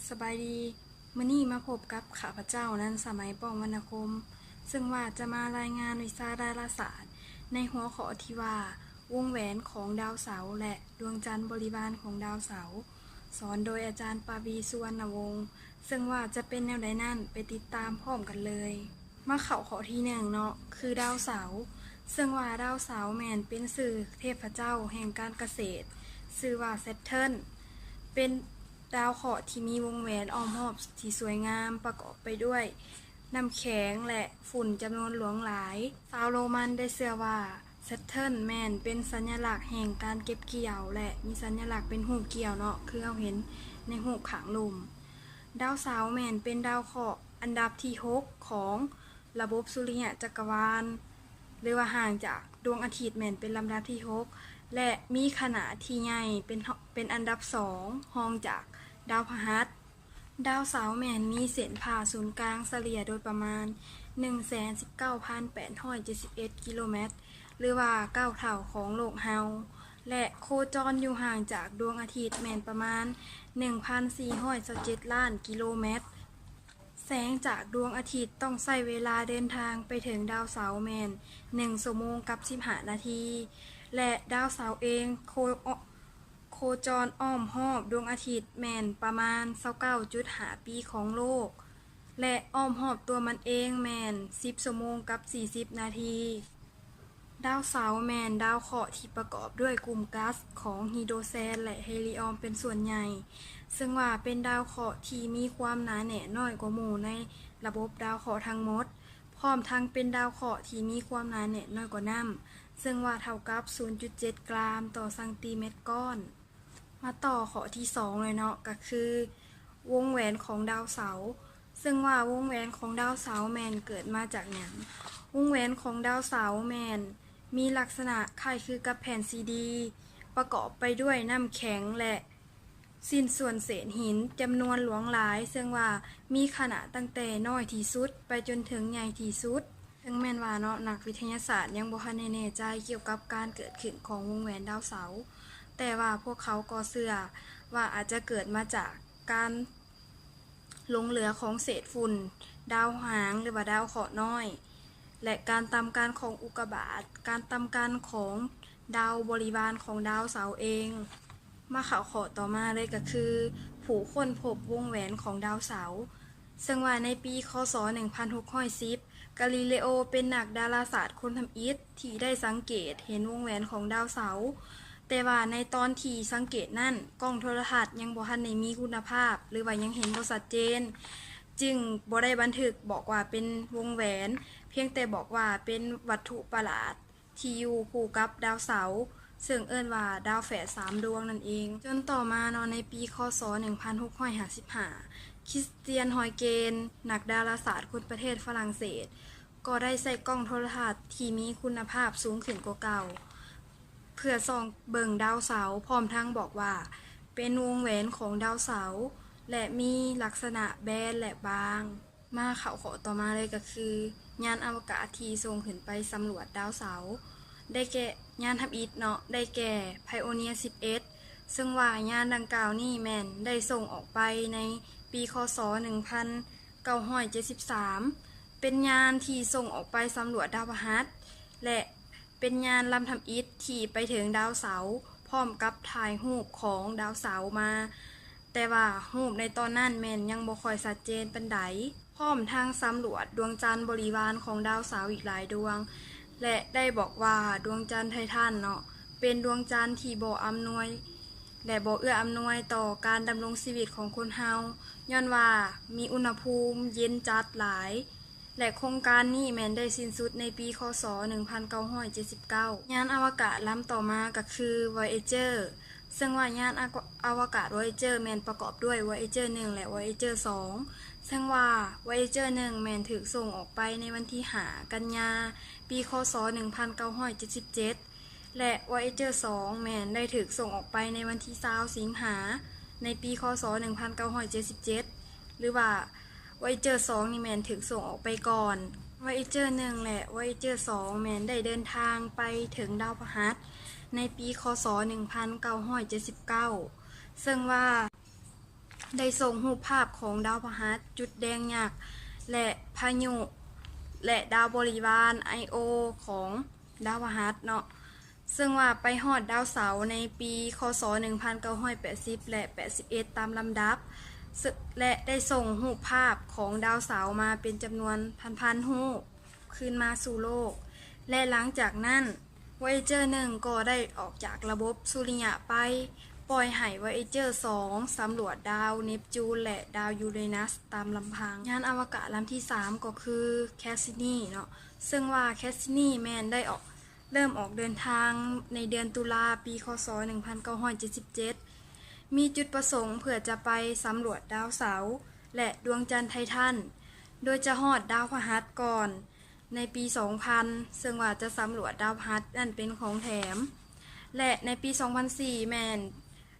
ສະບາຍດີ, ມື້ນີ້ມາພົບກັບຂ້າພະເຈົ້າ ນັນສະໄໝ ປ້ອງວັນນະຄົມ, ເຊິ່ງວ່າຈະມາລາຍງານວິຊາດາລາສາດ ໃນຫົວຂໍ້ທີ່ວ່າ ວົງແຫວນຂອງດາວເສົາ ແລະ ດວງຈັນບໍລິວານຂອງດາວເສົາ, ສອນໂດຍອາຈານ ປາວີ ສຸວັນນະວົງ, ເຊິ່ງວ່າຈະເປັນແນວໃດນັ້ນ ໄປຕິດຕາມພ້ອມກັນເລີຍ. ມາເຂົ້າຂໍ້ທີໜຶ່ງເນາະ ຄືດາວເສົາ, ເຊິ່ງວ່າດາວເສົາແມ່ນເປັນຊື່ເທບພະເຈົ້າແຫ່ງການກະເສດ, ຊື່ວ່າ Saturn, ເປັນດາວເຄາະທີ່ມີວົງແຫວນອ້ອມຮອບທີ່ສວຍງາມ, ປະກອບໄປດ້ວຍນ້ຳແຂງ ແລະ ຝຸ່ນຈຳນວນຫຼວງຫຼາຍ. ຊາວໂຣມັນໄດ້ເຊື່ອວ່າ Saturn ແມ່ນເປັນສັນຍະລັກແຫ່ງການເກັບກ່ຽວ ແລະ ມີສັນຍະລັກເປັນຮູບກ່ຽວເນາະ, ຄືເຮົາເຫັນໃນຮູບຂ້າງລຸ່ມ. ດາວເສົາແມ່ນເປັນດາວເຄາະອັນດັບທີຫົກຂອງລະບົບສຸລິຍະຈັກກະວານ ຫຼືວ່າຫ່າງຈາກດວງອາທິດແມ່ນເປັນລຳດັບທີຫົກ ແລະ ມີຂະໜາດທີ່ໃຫຍ່ເປັນ ເປັນອັນດັບສອງ ຮອງຈາກດາວພະຫັດ. ດາວເສົາແມ່ນມີເສັ້ນຜ່າສູນກາງສະເລ່ຍໂດຍປະມານໜຶ່ງແສນສິບເກົ້າພັນແປດຮ້ອຍເຈັດສິບເອັດກິໂລແມັດ ຫຼືວ່າເກົ້າເທົ່າຂອງໂລກເຮົາ ແລະ ໂຄຈອນຢູ່ຫ່າງຈາກດວງອາທິດແມ່ນປະມານໜຶ່ງພັນສີ່ຮ້ອຍຊາວເຈັດລ້ານກິໂລແມັດ. ແສງຈາກດວງອາທິດຕ້ອງໃຊ້ເວລາເດີນທາງໄປເຖິງດາວເສົາແມ່ນໜຶ່ງຊົ່ວໂມງກັບສິບຫ້ານາທີ ແລະ ດາວເສົາເອງໂຄ ໂຄຈອນອ້ອມຮອບດວງອາທິດແມ່ນປະມານຊາວເກົ້າຈຸດຫ້າປີຂອງໂລກ ແລະ ອ້ອມຮອບຕົວມັນເອງແມ່ນສິບຊົ່ວໂມງກັບສີ່ສິບນາທີ. ດາວເສົາແມ່ນດາວເຄາະທີ່ປະກອບດ້ວຍກຸ່ມກັສຂອງຮີໂດຣແຊນ ແລະ ເຮລີອອມເປັນສ່ວນໃຫຍ່, ເຊິ່ງວ່າເປັນດາວເຄາະທີ່ມີຄວາມໜາແໜ້ນນ້ອຍກວ່າໝູ່ໃນລະບົບດາວເຄາະທັງໝົດ, ພ້ອມທັງເປັນດາວເຄາະທີ່ມີຄວາມໜາແໜ້ນນ້ອຍກວ່ານ້ຳ, ເຊິ່ງວ່າເທົ່າກັບສູນຈຸດເຈັດກຣາມຕໍ່ຊັງຕີແມັດກ້ອນ. ມາຕໍ່ຂໍ້ທີສອງເລີຍເນາະ, ກໍຄືວົງແຫວນຂອງດາວເສົາ, ເຊິ່ງວ່າວົງແຫວນຂອງດາວເສົາແມ່ນເກີດມາຈາກຫຍັງ? ວົງແຫວນຂອງດາວເສົາແມ່ນມີລັກສະນະຄ້າຍຄືກັບແຜ່ນຊີດີ ປະກອບໄປດ້ວຍນ້ຳແຂງ ແລະ ຊິ້ນສ່ວນເສດຫີນຈຳນວນຫຼວງຫຼາຍ, ເຊິ່ງວ່າມີຂະໜາດຕັ້ງແຕ່ນ້ອຍທີ່ສຸດໄປຈົນເຖິງໃຫຍ່ທີ່ສຸດ. ເຖິງແມ່ນວ່າເນາະ ນັກວິທະຍາສາດຍັງບໍ່ທັນໄດ້ແນ່ໃຈກ່ຽວກັບການເກີດຂຶ້ນຂອງວົງແຫວນດາວເສົາ, ແຕ່ວ່າພວກເຂົາກໍເຊື່ອວ່າອາດຈະເກີດມາຈາກການຫຼົງເຫຼືອຂອງເສດຝຸ່ນດາວຫາງ ຫຼືວ່າດາວເຄາະນ້ອຍ ແລະ ການຕ່ຳກັນຂອງອຸກກາບາດ, ການຕ່ຳກັນຂອງດາວບໍລິວານຂອງດາວເສົາເອງ. ມາເຂົ້າຂໍ້ຕໍ່ມາເລີຍ ກໍຄືຜູ້ຄົ້ນພົບວົງແຫວນຂອງດາວເສົາ, ເຊິ່ງວ່າໃນປີ ຄ.ສ. ໜຶ່ງພັນຫົກຮ້ອຍສິບ ກາລີເລໂອເປັນນັກດາລາສາດຄົນທຳອິດທີ່ໄດ້ສັງເກດເຫັນວົງແຫວນຂອງດາວເສົາ, ແຕ່ວ່າໃນຕອນທີ່ສັງເກດນັ້ນ ກ້ອງໂທລະທັດຍັງບໍ່ທັນໄດ້ມີຄຸນນະພາບ ຫຼືວ່າຍັງເຫັນບໍ່ຊັດເຈນ, ຈຶ່ງບໍ່ໄດ້ບັນທຶກບອກວ່າເປັນວົງແຫວນ, ພຽງແຕ່ບອກວ່າເປັນວັດຖຸປະຫຼາດ ທີ່ຢູ່ຄູ່ກັບດາວເສົາ, ເຊິ່ງເອີ້ນວ່າດາວແຝດສາມດວງນັ້ນເອງ. ຈົນຕໍ່ມາເນາະ ໃນປີ ຄ.ສ. ໜຶ່ງພັນຫົກຮ້ອຍຫ້າສິບຫ້າ ຄຣິສຕຽນ ຮອຍເກນ ນັກດາລາສາດຄົນປະເທດຝຣັ່ງເສດ ກໍໄດ້ໃຊ້ກ້ອງໂທລະທັດທີ່ມີຄຸນນະພາບສູງຂຶ້ນກວ່າເກົ່າ ເພື່ອສ່ອງເບິ່ງດາວເສົາ, ພ້ອມທັງບອກວ່າເປັນວົງແຫວນຂອງດາວເສົາ ແລະ ມີລັກສະນະແບນ ແລະ ບາງ. ມາເຂົ້າຂໍ້ຕໍ່ມາເລີຍ ກໍຄືຍານອະວະກາດທີ່ສົ່ງຂຶ້ນໄປສຳຫຼວດດາວເສົາ ໄດ້ແກ່ ຍານທຳອິດເນາະ ໄດ້ແກ່ Pioneer ສິບເອັດ ເຊິ່ງວ່າຍານດັ່ງກ່າວນີ້ແມ່ນໄດ້ສົ່ງອອກໄປໃນປີ ຄ.ສ. ໜຶ່ງພັນເກົ້າຮ້ອຍເຈັດສິບສາມ ເປັນຍານທີ່ສົ່ງອອກໄປສຳຫຼວດດາວພະຫັດ ແລະ ເປັນຍານລຳທຳອິດທີ່ໄປເຖິງດາວເສົາ ພ້ອມກັບຖ່າຍຮູບຂອງດາວເສົາມາ, ແຕ່ວ່າຮູບໃນຕອນນັ້ນແມ່ນຍັງບໍ່ຄ່ອຍຊັດເຈນປານໃດ, ພ້ອມທັງສຳຫຼວດດວງຈັນບໍລິວານຂອງດາວເສົາອີກຫຼາຍດວງ ແລະ ໄດ້ບອກວ່າດວງຈັນໄທທັນເນາະ ເປັນດວງຈັນທີ່ບໍ່ອຳນວຍ ແລະ ບໍ່ເອື້ອອຳນວຍຕໍ່ການດຳລົງຊີວິດຂອງຄົນເຮົາ, ຍ້ອນວ່າມີອຸນຫະພູມເຢັນຈັດຫຼາຍ. ແລະ ໂຄງການນີ້ແມ່ນໄດ້ສິ້ນສຸດໃນປີ ຄ.ສ. ໜຶ່ງພັນເກົ້າຮ້ອຍເຈັດສິບເກົ້າ. ຍານອະວະກາດລຳຕໍ່ມາກໍຄື Voyager ເຊິ່ງວ່າຍານອາ ອະວະກາດ Voyager ແມ່ນປະກອບດ້ວຍ Voyager ໜຶ່ງ ແລະ Voyager ສອງ ເຊິ່ງວ່າ Voyager ໜຶ່ງແມ່ນຖືກສົ່ງອອກໄປໃນວັນທີຫ້າ ກັນຍາ ປີ ຄ.ສ. ໜຶ່ງພັນເກົ້າຮ້ອຍເຈັດສິບເຈັດ ແລະ Voyager ສອງແມ່ນໄດ້ຖືກສົ່ງອອກໄປໃນວັນທີຊາວ ສິງຫາ ໃນປີ ຄ.ສ. ໜຶ່ງພັນເກົ້າຮ້ອຍເຈັດສິບເຈັດ ຫຼືວ່າ Voyager ສອງນີ້ແມ່ນຖືກສົ່ງອອກໄປກ່ອນ. Voyager ໜຶ່ງ ແລະ Voyager ສອງແມ່ນໄດ້ເດີນທາງໄປເຖິງດາວພະຫັດໃນປີ ຄ.ສ. ໜຶ່ງພັນເກົ້າຮ້ອຍເຈັດສິບເກົ້າ ເຊິ່ງວ່າ ໄດ້ສົ່ງຮູບພາບຂອງດາວພະຫັດ, ຈຸດແດງຍັກ ແລະ ພາຍຸ ແລະ ດາວບໍລິວານ ໄອໂອ ຂອງດາວພະຫັດເນາະ. ເຊິ່ງວ່າໄປຮອດດາວເສົາໃນປີ ຄ.ສ. ໜຶ່ງພັນເກົ້າຮ້ອຍແປດສິບ ແລະ ແປດສິບເອັດ ຕາມລຳດັບ, ເຊິ່ງ ແລະ ໄດ້ສົ່ງຮູບພາບຂອງດາວເສົາມາເປັນຈຳນວນພັນໆຮູບຄືນມາສູ່ໂລກ ແລະ ຫຼັງຈາກນັ້ນ Voyager ໜຶ່ງກໍໄດ້ອອກຈາກລະບົບສຸລິຍະໄປ, ປ່ອຍໃຫ້ Voyager ສອງ ສຳຫຼວດດາວເນບຈູນ ແລະ ດາວຢູເຣນັສຕາມລຳພັງ. ຍານອະວະກາດລຳທີສາມກໍຄື Cassini ເນາະ, ເຊິ່ງວ່າ Cassini ແມ່ນໄດ້ອອກ ເລີ່ມອອກເດີນທາງໃນເດືອນຕຸລາ ປີ ຄ.ສ. ໜຶ່ງພັນເກົ້າຮ້ອຍເຈັດສິບເຈັດ ມີຈຸດປະສົງເພື່ອຈະໄປສຳຫຼວດດາວເສົາ ແລະ ດວງຈັນໄທທັນ, ໂດຍຈະຮອດດາວພະຫັດກ່ອນໃນປີສອງພັນ ເຊິ່ງວ່າຈະສຳຫຼວດດາວພະຫັດນັ້ນເປັນຂອງແຖມ ແລະ ໃນປີສອງພັນສີ່ ແມ່ນ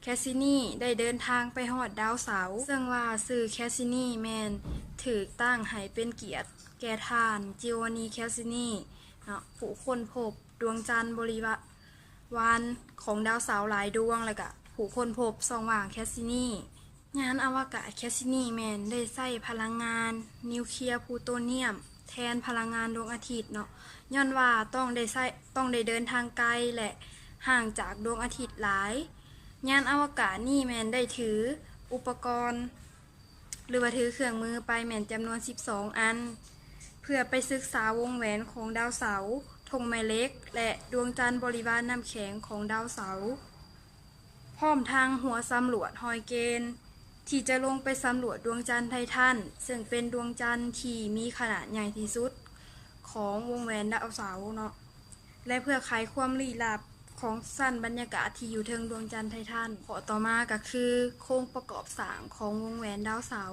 Cassini ໄດ້ເດີນທາງໄປຮອດດາວເສົາ, ເຊິ່ງວ່າຊື່ Cassini ແມ່ນຖືກຕັ້ງໃຫ້ເປັນກຽດແກ່ທ່ານ Giovanni Cassini ເນາະ, ຜູ້ຄົ້ນພົບດວງຈັນບໍລິວາ ວານຂອງດາວເສົາຫຼາຍດວງ ແລະ ກະຜູ້ຄົ້ນພົບຊ່ອງວ່າງ Cassini. ຍານອະວະກາດ Cassini ແມ່ນໄດ້ໃຊ້ພະລັງງານນິວເຄຍ Plutonium ແທນພະລັງງານດວງອາທິດເນາະ, ຍ້ອນວ່າຕ້ອງໄດ້ໃຊ້ ຕ້ອງໄດ້ເດີນທາງໄກ ແລະ ຫ່າງຈາກດວງອາທິດຫຼາຍ. ຍານອະວະກາດນີ້ແມ່ນໄດ້ຖືອຸປະກອນ ຫຼືວ່າຖືເຄື່ອງມືໄປແມ່ນຈຳນວນສິບສອງອັນ ເພື່ອໄປສຶກສາວົງແຫວນຂອງດາວເສົາ, ທົ່ງແມ່ເຫຼັກ ແລະ ດວງຈັນບໍລິວານນ້ຳແຂງຂອງດາວເສົາ, ພ້ອມທັງຫົວສຳຫຼວດຮອຍເກນ ທີ່ຈະລົງໄປສຳຫຼວດດວງຈັນໄທທັນ, ເຊິ່ງເປັນດວງຈັນທີ່ມີຂະໜາດໃຫຍ່ທີ່ສຸດຂອງວົງແຫວນດາວເສົາເນາະ. ແລະ ເພື່ອໄຂຄວາມລີ້ລັບຂອງຊັ້ນບັນຍາກາດທີ່ຢູ່ເທິງດວງຈັນໄທທັນ. ຂໍ້ຕໍ່ມາກໍຄືໂຄງປະກອບສ້າງຂອງວົງແຫວນດາວເສົາ,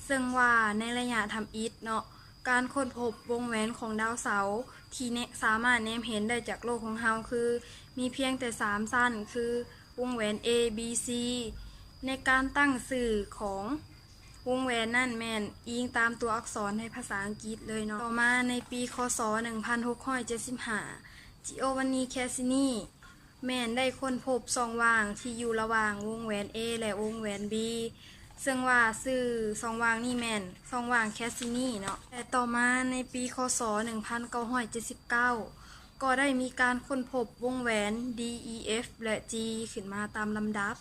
ເຊິ່ງວ່າໃນໄລຍະທຳອິດເນາະ, ການຄົ້ນພົບວົງແຫວນຂອງດາວເສົາທີ່ແນ ສາມາດແນມເຫັນໄດ້ຈາກໂລກຂອງເຮົາ ຄືມີພຽງແຕ່ສາມຊັ້ນ ຄືວົງແຫວນ A B C. ໃນການຕັ້ງຊື່ຂອງ ວົງແຫວນນັ້ນແມ່ນອີງຕາມຕົວອັກສອນໃນພາສາອັງກິດເລີຍເນາະ. ຕໍ່ມາໃນປີ ຄ.ສ. ໜຶ່ງພັນຫົກຮ້ອຍເຈັດສິບຫ້າ Giovanni Cassini ແມ່ນໄດ້ຄົ້ນພົບຊ່ອງວ່າງທີ່ຢູ່ລະຫວ່າງວົງແຫວນ A ແລະ ວົງແຫວນ B, ເຊິ່ງວ່າຊື່ຊ່ອງວ່າງນີ້ແມ່ນຊ່ອງວ່າງ Cassini ເນາະ. ແລະ ຕໍ່ມາໃນປີ ຄ.ສ. ໜຶ່ງພັນເກົ້າຮ້ອຍເຈັດສິບເກົ້າ ກໍໄດ້ມີການຄົ້ນພົບວົງແຫວນ D E F ແລະ G ຂຶ້ນມາຕາມລຳດັບ,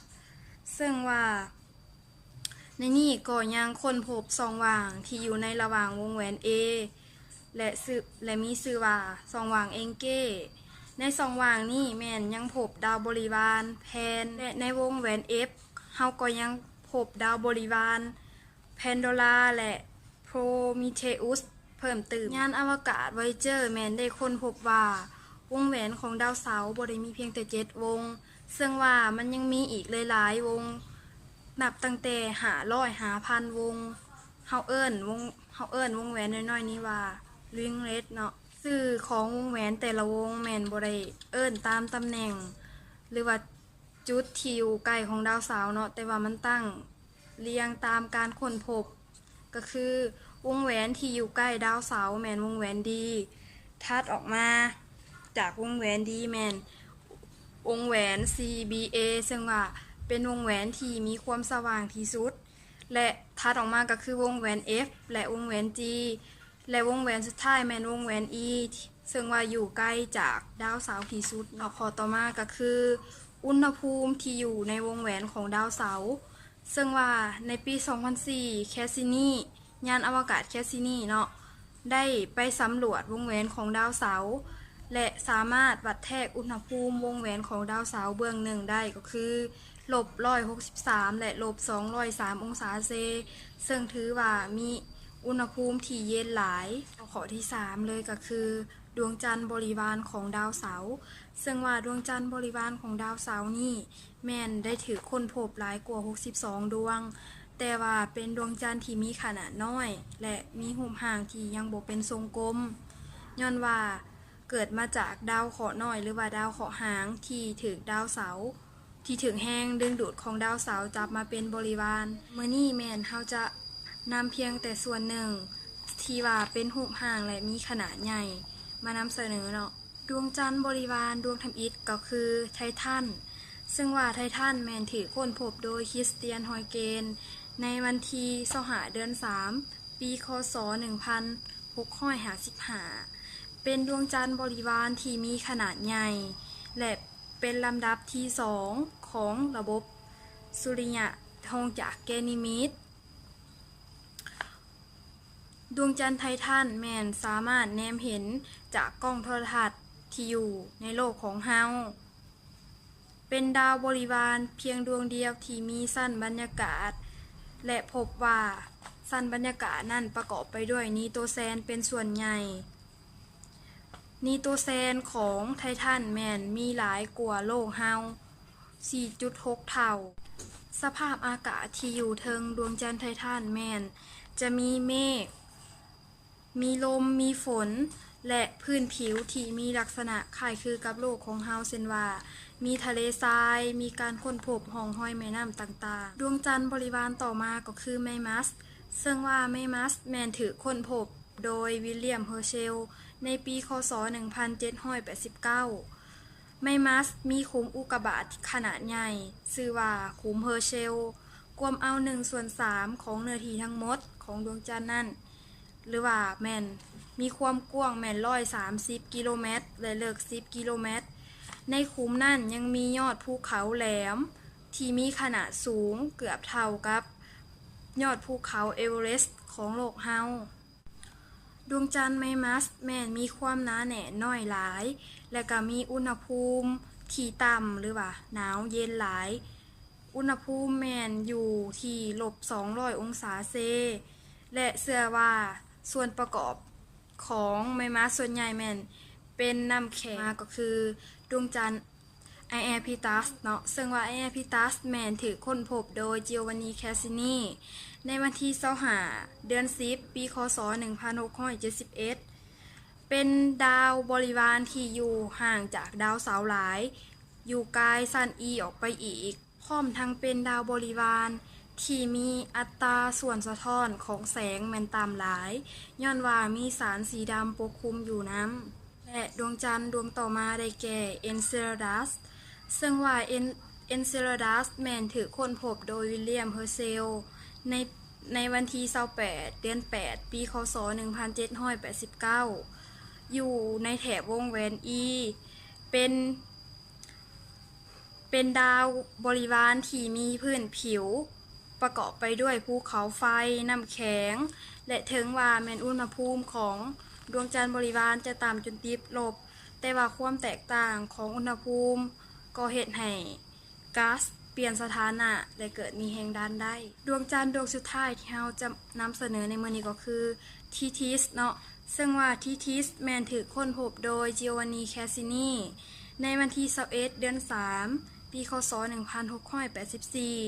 ເຊິ່ງວ່າ ໃນນີ້ກໍຍັງຄົ້ນພົບຊ່ອງວ່າງທີ່ຢູ່ໃນລະຫວ່າງວົງແຫວນ A ແລະ ຊື່ ແລະ ມີຊື່ວ່າຊ່ອງວ່າງ Encke. ໃນຊ່ອງວ່າງນີ້ແມ່ນຍັງພົບດາວບໍລິວານ Pan ແລະ ໃນວົງແຫວນ F ເຮົາກໍຍັງພົບດາວບໍລິວານ Pandora ແລະ Prometheus ເພີ່ມຕື່ມ. ຍານອະວະກາດ Voyager ແມ່ນໄດ້ຄົ້ນພົບວ່າ ວົງແຫວນຂອງດາວເສົາບໍ່ໄດ້ມີພຽງແຕ່ເຈັດວົງ, ເຊິ່ງວ່າມັນຍັງມີອີກຫຼາຍໆວົງ, ນັບຕັ້ງແຕ່ຫ້າຮ້ອຍຫາພັນວົງ. ເຮົາເອີ້ນວົງ ເຮົາເອີ້ນວົງແຫວນນ້ອຍໆນີ້ວ່າ ringlet ເນາະ. ຊື່ຂອງວົງແຫວນແຕ່ລະວົງແມ່ນບໍ່ໄດ້ເອີ້ນຕາມຕຳແໜ່ງ ຫຼືວ່າຈຸດທີ່ຢູ່ໃກ້ຂອງດາວເສົາເນາະ, ແຕ່ວ່າມັນຕັ້ງ ລຽງຕາມການຄົ້ນພົບ ກໍຄືວົງແຫວນທີ່ຢູ່ໃກ້ດາວເສົາແມ່ນວົງແຫວນ D, ຖັດອອກມາຈາກວົງແຫວນ D ແມ່ນວົງແຫວນ C B A ເຊິ່ງວ່າເປັນວົງແຫວນທີ່ມີຄວາມສະຫວ່າງທີ່ສຸດ ແລະ ຖັດອອກມາກໍຄືວົງແຫວນ F ແລະ ວົງແຫວນ G ແລະ ວົງແຫວນສຸດທ້າຍແມ່ນວົງແຫວນ E ເຊິ່ງວ່າຢູ່ໄກຈາກດາວເສົາທີ່ສຸດເນາະ. ຂໍ້ຕໍ່ມາກໍຄືອຸນຫະພູມທີ່ຢູ່ໃນວົງແຫວນຂອງດາວເສົາ, ເຊິ່ງວ່າໃນປີສອງພັນສີ່ Cassini ຍານອະວະກາດ Cassini ເນາະ ໄດ້ໄປສຳຫຼວດວົງແຫວນຂອງດາວເສົາ ແລະ ສາມາດວັດແທກອຸນຫະພູມວົງແຫວນຂອງດາວເສົາເບື້ອງໜຶ່ງໄດ້ ກໍຄື ລົບຮ້ອຍຫົກສິບສາມ ແລະ ລົບສອງຮ້ອຍສາມອົງສາເຊ, ເຊິ່ງຖືວ່າມີອຸນຫະພູມທີ່ເຢັນຫຼາຍ. ຂໍ້ທີສາມເລີຍກໍຄື ດວງຈັນບໍລິວານຂອງດາວເສົາ, ເຊິ່ງວ່າດວງຈັນບໍລິວານຂອງດາວເສົານີ້ແມ່ນໄດ້ຖືກຄົ້ນພົບຫຼາຍກວ່າຫົກສິບສອງດວງ, ແຕ່ວ່າເປັນດວງຈັນທີ່ມີຂະໜາດນ້ອຍ ແລະ ມີຮູບຮ່າງທີ່ຍັງບໍ່ເປັນຊົງກົມ, ຍ້ອນວ່າເກີດມາຈາກດາວເຄາະນ້ອຍ ຫຼືວ່າດາວເຄາະຫາງທີ່ຖືກດາວເສົາ ທີ່ຖືກແຮງດຶງດູດຂອງດາວເສົາຈັບມາເປັນບໍລິວານ. ມື້ນີ້ແມ່ນເຮົາຈະນຳພຽງແຕ່ສ່ວນໜຶ່ງທີ່ວ່າເປັນຮູບຮ່າງ ແລະ ມີຂະໜາດໃຫຍ່ມານຳສະເໜີເນາະ. ດວງຈັນບໍລິວານດວງທຳອິດກໍຄືໄທທັນ, ເຊິ່ງວ່າໄທທັນແມ່ນຖືກຄົ້ນພົບໂດຍຄຣິສຕຽນ ຮອຍເກນ ໃນວັນທີຊາວຫ້າ ເດືອນສາມ ປີ ຄ.ສ. ໜຶ່ງພັນຫົກຮ້ອຍຫ້າສິບຫ້າ ເປັນດວງຈັນບໍລິວານທີ່ມີຂະໜາດໃຫຍ່ ແລະ ເປັນລຳດັບທີສອງຂອງລະບົບສຸລິຍະຮອງຈາກແກນິມິດ. ດວງຈັນໄທທັນແມ່ນສາມາດແນມເຫັນຈາກກ້ອງໂທລະທັດທີ່ຢູ່ໃນໂລກຂອງເຮົາ. ເປັນດາວບໍລິວານພຽງດວງດຽວທີ່ມີຊັ້ນບັນຍາກາດ ແລະ ພົບວ່າຊັ້ນບັນຍາກາດນັ້ນປະກອບໄປດ້ວຍນີໂຕແຊນເປັນສ່ວນໃຫຍ່. ນີໂຕແຊນຂອງໄທທັນແມ່ນມີຫຼາຍກວ່າໂລກເຮົາສີ່ຈຸດຫົກເທົ່າ. ສະພາບອາກາດທີ່ຢູ່ເທິງດວງຈັນໄທທັນແມ່ນຈະມີເມກ, ມີລົມ, ມີຝົນ ແລະ ພື້ນຜິວທີ່ມີລັກສະນະຄ້າຍຄືກັບໂລກຂອງເຮົາ ເຊັ່ນວ່າ ມີທະເລຊາຍ, ມີການຄົ້ນພົບຮ່ອງຮອຍແມ່ນ້ຳຕ່າງໆ. ດວງຈັນບໍລິວານຕໍ່ມາກໍຄືໄມມັສ ເຊິ່ງວ່າໄມມັສແມ່ນຖືກຄົ້ນພົບໂດຍວິລຽມ ເຮີເຊລ ໃນປີ ຄ.ສ. ໜຶ່ງພັນເຈັດຮ້ອຍແປດສິບເກົ້າ. ໄມມັສມີຂຸມອຸກກາບາດຂະໜາດໃຫຍ່ ຊື່ວ່າຂຸມເຮີເຊລ ກວມເອົາໜຶ່ງສ່ວນສາມຂອງເນື້ອທີ່ທັງໝົດຂອງດວງຈັນນັ້ນ ຫຼືວ່າແມ່ນມີຄວາມກວ້າງແມ່ນຮ້ອຍສາມສິບກິໂລແມັດ ແລະ ເລິກສິບກິໂລແມັດ. ໃນຂຸມນັ້ນຍັງມີຍອດພູເຂົາແຫຼມທີ່ມີຂະໜາດສູງເກືອບເທົ່າກັບຍອດພູເຂົາເອເວີເຣສຂອງໂລກເຮົາ. ດວງຈັນໄມມັສແມ່ນມີຄວາມໜາແໜ້ນໜ້ອຍຫຼາຍ ແລະ ກໍມີອຸນຫະພູມທີ່ຕ່ຳ ຫຼືວ່າໜາວເຢັນຫຼາຍ. ອຸນຫະພູມແມ່ນຢູ່ທີ່ລົບສອງຮ້ອຍອົງສາເຊ ແລະ ເຊື່ອວ່າສ່ວນປະກອບຂອງໄມມັສສ່ວນໃຫຍ່ແມ່ນເປັນນ້ຳແຂງ. ມາກໍຄືດວງຈັນ ໄອແອພິຕັສເນາະ ເຊິ່ງວ່າໄອແອພິຕັສແມ່ນຖືກຄົ້ນພົບໂດຍ Giovanni Cassini ໃນວັນທີຊາວຫ້າ ເດືອນສິບ ປີ ຄ.ສ. ໜຶ່ງພັນຫົກຮ້ອຍເຈັດສິບເອັດ ເປັນດາວບໍລິວານທີ່ຢູ່ຫ່າງຈາກດາວເສົາຫຼາຍ ຢູ່ກາຍຊັ້ນອີອອກໄປອີກ ພ້ອມທັງເປັນດາວບໍລິວານທີ່ມີອັດຕາສ່ວນສະທ້ອນຂອງແສງແມ່ນຕ່ຳຫຼາຍ ຍ້ອນວ່າມີສານສີດຳປົກຄຸມຢູ່ນຳ. ແລະ ດວງຈັນດວງຕໍ່ມາໄດ້ແກ່ Enceladus ເຊິ່ງວ່າ En- Enceladus ແມ່ນຖືກຄົ້ນພົບໂດຍ William Herschel ໃນ ໃນວັນທີຊາວແປດ ເດືອນແປດ ປີ ຄ.ສ. ໜຶ່ງພັນເຈັດຮ້ອຍແປດສິບເກົ້າ ຢູ່ໃນແຖບວົງແຫວນ E ເປັນ ເປັນດາວບໍລິວານທີ່ມີພື້ນຜິວປະກອບໄປດ້ວຍພູເຂົາໄຟ, ນ້ຳແຂງ ແລະ ເຖິງວ່າແມ່ນອຸນຫະພູມຂອງດວງຈັນບໍລິວານຈະຕ່ຳຈົນຕິດລົບ, ແຕ່ວ່າຄວາມແຕກຕ່າງຂອງອຸນຫະພູມກໍເຮັດໃຫ້ກາສປ່ຽນສະຖານະ ແລະ ເກີດມີແຮງດັນໄດ້. ດວງຈັນດວງສຸດທ້າຍທີ່ເຮົາຈະນຳສະເໜີໃນມື້ນີ້ກໍຄື Tethys ເນາະ, ເຊິ່ງວ່າ Tethys ແມ່ນຖືກຄົ້ນພົບໂດຍ Giovanni Cassini ໃນວັນທີຊາວເອັດ ເດືອນສາມ ປີ ຄ.ສ. ໜຶ່ງພັນຫົກຮ້ອຍແປດສິບສີ່.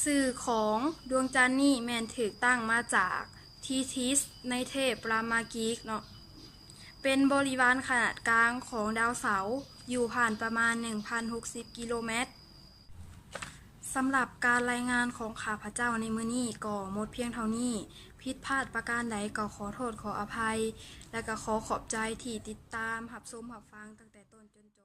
ຊື່ຂອງດວງຈັນນີ້ແມ່ນຖືກຕັ້ງມາຈາກ Tethys ໃນເທບຣາມາກີກເນາະ, ເປັນບໍລິວານຂະໜາດກາງຂອງດາວເສົາ ຢູ່ຜ່ານປະມານໜຶ່ງພັນຫົກສິບກິໂລແມັດ. ສຳລັບການລາຍງານຂອງຂ້າພະເຈົ້າໃນມື້ນີ້ກໍໝົດພຽງເທົ່ານີ້. ຜິດພາດປະການໃດກໍຂໍໂທດຂໍອະໄພ ແລະ ກໍຂໍຂອບໃຈທີ່ຕິດຕາມຮັບຊົມຮັບຟັງຕັ້ງແຕ່ຕົ້ນຈົນຈົບ.